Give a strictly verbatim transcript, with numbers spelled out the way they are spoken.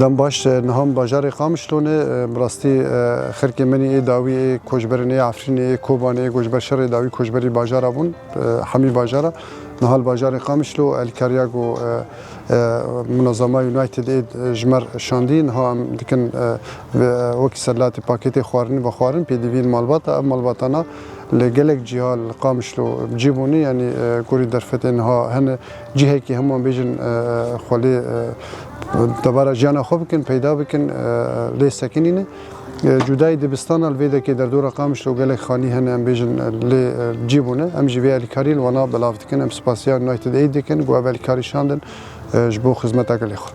Dem baş, e, niha em bajarê Qamişlo ne, e, bi rastî, e, xelkê min ê dawî, ê koçberên, ê Efrînê, ê Kobanê, ê ku ji ber şerê dawî koçberî bajara bûn, e, hemî bajara, niha li bajarê Qamişlo alîkariya ku, e, e, Munazama United Aid, e, ji me re şandî, niha em dikin, e, ve, e, wekî selatê pakêtê xwarinî vexwarin, pêdivî li malbata, ev malbatana li gelek cîha li Qamişlo bi cî bûne, yanî, e, gorî derfetê niha hene cihekî hemû em bêjin, e, xwelê, e, debara jiyana xwe bikin, peyda bikin, e, lê sekinîne. E, cudayî dibistana li vê dekê derdora Qamişlo gelek xanî hene, em bêjin, e, lê, e, cî bûne. Em jî vê alîkarî li wana belav dikin. Em spasiya United Aid dikin, ku ev alîkarî şandin, e, ji bo xizmeta gelê xwe.